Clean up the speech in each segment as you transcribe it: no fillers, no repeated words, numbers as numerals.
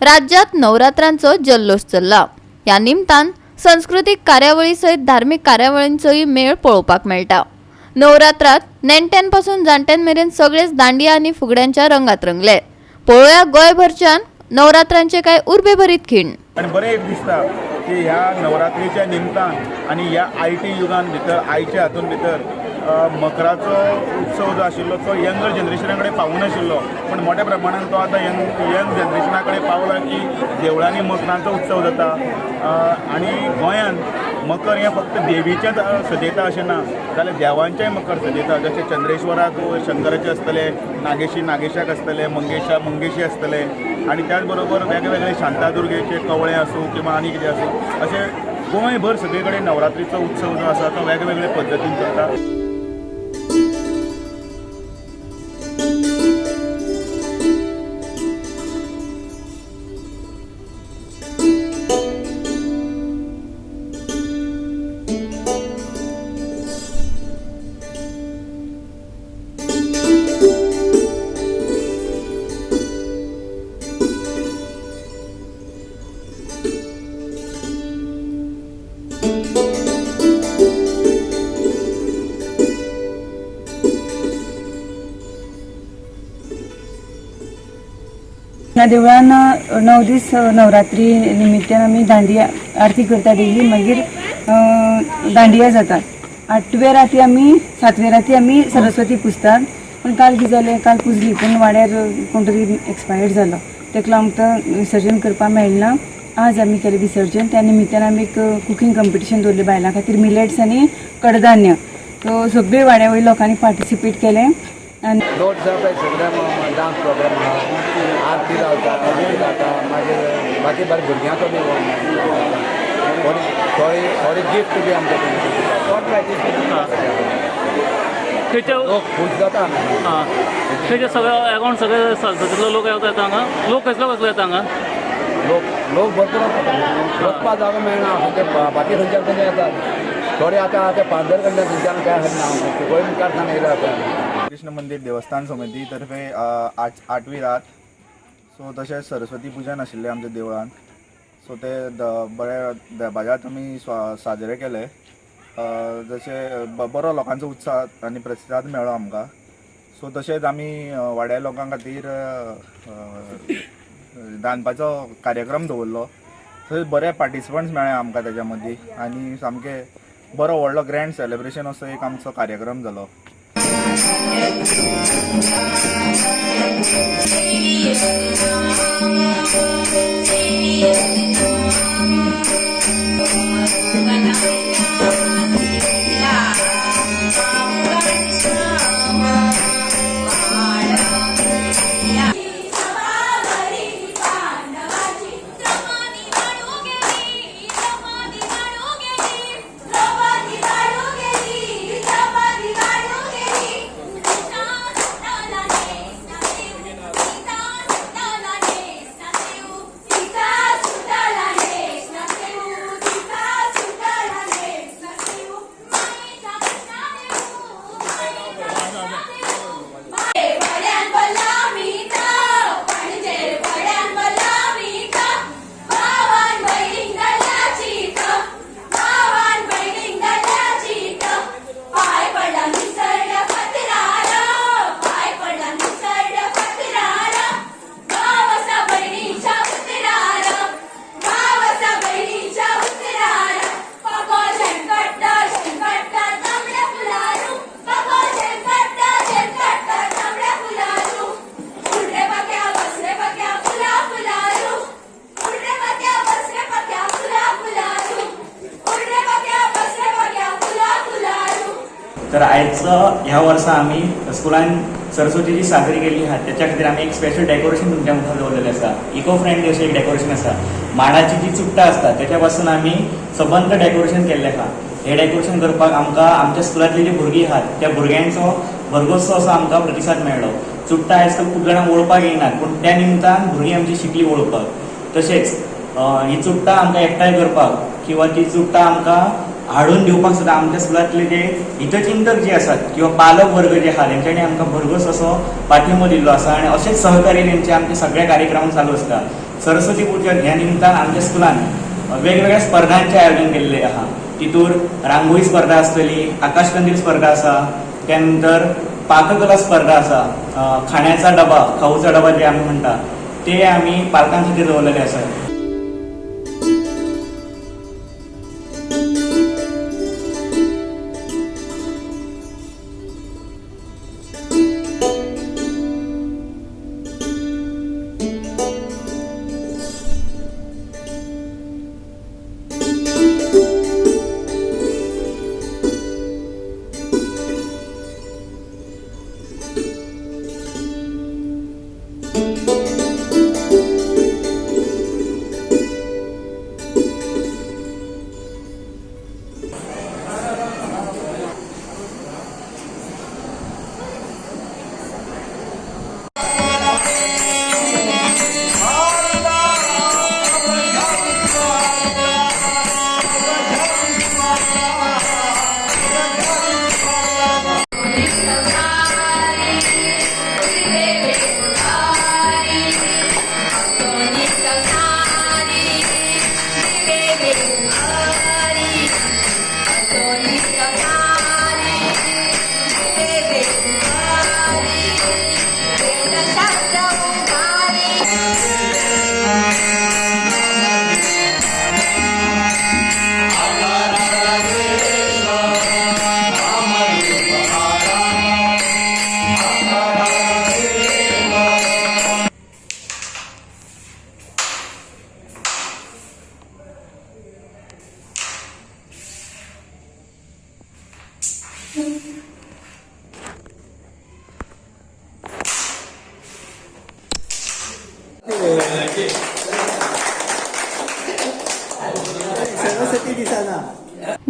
राज्यात नवरात्रांचो जल्लोश चल्ला. ह्या निमतान संस्कृतीक कार्यावळी सयत धार्मीक कार्यावळींचोय मेळ पळोवपाक मेळटा. नवरात्रात नेणट्यांपासून जाणट्यां मेरेन सगळेच दांडिया आनी फुगड्यांच्या रंगात रंगले. पळोवया गोंयभरच्यान नवरात्रांचे काय उर्बेभरीत खीण. आनी बरें एक दिसता की ह्या नवरात्रीच्या निमतान आनी ह्या I T युगान भितर आयच्या हातून भितर मकराचो उत्सव जो आशिल्लो तो यंगर जनरेशना कडेन पावूं नाशिल्लो, पूण मोठ्या प्रमाणान तो आतां यंग जनरेशना कडेन पावला की देवळांनी मकरांचो उत्सव जाता. आनी गोंयांत मकर हें फक्त देवीचेंच सजयता अशें ना, जाल्यार देवांचेंय मकर सजयता. जशें चंद्रेश्वराक शंकराचें आसतलें, नागेशी नागेशाक आसतलें, मंगेशा मंगेशी आसतलें आनी त्याच बरोबर वेगळे वेगळे शांतादुर्गेचे कवळे आसूं किंवा आनी कितें आसूं, अशें गोंयभर सगळे कडेन नवरात्रीचो उत्सव जो आसा तो वेगळे वेगळे पद्दतीन चलता. ह्या देवळान 9 दीस नवरात्री निमित्तान आमी दांडिया आरती करता डेली. मागीर दांडिया जातात. आठवे राती आमी, सातवे राती आमी सरस्वती पुजतात. पूण काल कितें जालें, काल पुजली पूण वाड्यार कोण तरी एक्सपायर्ड जालो. तेका लागून आमकां विसर्जन करपाक मेळना. आज आमी केलें विसर्जन. त्या निमित्तान आमी एक कुकींग कंपिटिशन दवरलें बायलां खातीर, मिलेट्स आनी कडधान्य. सो सगळे वाड्या वयल्या लोकांनी पार्टिसिपेट केलें आनी 9 दिसां पळय सगळ्या डान्स प्रोग्राम आहा, आरती जाता, आरती जाता. मागीर बाकी बारीक भुरग्यांचो बी थोडी थोडी थोडे गिफ्ट बी आमकां. थंयच्या लोक खूश जाता हांगा. आं, थंयचे सगळे अकाउंट सगळे सगळे लोक येता हांगा. लोक कसलो कसलो येता हांगा? लोक लोक भरपूर आसता. वचपा जागो मेळना. खंयचे बाकी खंयच्यान खंयच्यान येतात थोडे. आतां आतां पांदर कडल्यान थंयच्यान काय ना गोंय मुखार सान येयले आतां. कृष्ण मंदिर देवस्थान समिती तर्फे आठवी रात, सो तशेंच सरस्वती पुजन आशिल्लें आमच्या देवळान. सो ते बऱ्या दबाज्यात आमी साजरे केले. जशें बरो लोकांचो उत्साह आनी प्रतिसाद मेळ्ळो आमकां. सो तशेंच आमी वाड्या लोकां खातीर रांदपाचो कार्यक्रम दवरलो. थंय बरे पार्टिसिपंट्स मेळ्ळे आमकां तेच्या मदीं आनी सामकें बरो व्हडलो ग्रँड सेलिब्रेशन असो एक आमचो कार्यक्रम जालो. पांडवाची द्रौपदी वाळू गेली, द्रौपदी वाळू गेली, द्रौपदी वाळू गेली, द्रौपदी वाळू गेली. सीता सुताला नेस ना देऊ, सीता सुताला नेस ना देऊ, सीता सुताला नेस ना देऊ, सीता सुताला नेस ना देऊ. मायेचा कृष्णा देऊ, मायेचा कृष्णा देऊ. वड्यान बल्लामीता, पणजे वड्यान बल्लामीता, भावान बहिणीक धरला भावान बहिणीक धरला. पाय पडला निसरड्या फातरार, पाय पडला निसरड्या फातरार, भाव आसा बहिणीच्या उतरार, भाव आसा बहिणीच्या उतरार. पाको झेमकाडटा झेमकाडटा तांबड्या फुलारू, पाको झेमकाडटा झेमकाडटा तांबड्या फुलारू. उडरे पाक्या बसरे पाक्या फुला फुलारू, उडरे पाक्या बसरे पाक्या फुला फुलारू, उडरे पाक्या बसरे पाक्या फुला फुलारू. तर आयचं ह्या वर्सा आमी स्कुलान सरस्वतीची साजरी केल्ली आहा. त्याच्या खातीर आमी एक स्पेशल डेकोरेशन तुमच्या मुखार दवरलेलें आसा. इको फ्रेंडली अशें एक डेकोरेशन आसा. माडाची जी चुट्टां आसता त्याच्या पासून आमी सबंद डेकोरेशन केल्लें आहा. हें डेकोरेशन करपाक आमकां आमच्या स्कुलांतली जी भुरगीं आहात त्या भुरग्यांचो भरघोसो असो आमकां प्रतिसाद मेळ्ळो. चुट्टां आयज काल खूब जाणांक वळोवपाक येयनात, पूण त्या निमतान भुरगीं आमची शिकली वळोवपाक. तशेंच ही चुट्टां आमकां एकठांय करपाक किंवा ती चुट्टां आमकां हाडून दिवपाक सुद्दां आमच्या स्कुलांतले जे हितचिंतक जे आसात किंवा पालक वर्ग जे आहात तेंच्यांनी आमकां भरघोस असो पाठिंबो दिल्लो आसा आनी अशेंच सहकार्य तेंचे आमच्या सगळ्या कार्यक्रमांक चालू आसता. सरस्वती पुजन ह्या निमतान आमच्या स्कुलान वेगवेगळ्या स्पर्धांचें आयोजन केल्लें आहा. तितूर रांगोळी स्पर्धा आसतली, आकाशकंदील स्पर्धा आसा, त्यानंतर पाककला स्पर्धा आसा, खाण्याचा डबा, खाऊचा डबा जे आमी म्हणटा ते आमी पालकां खातीर दवरलेले आसा.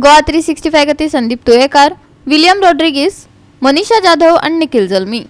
गोवा 365 खातीर संदीप तुयेकार, विलियम रॉड्रिगीस, मनीषा जाधव आनी निखिल जल्मी.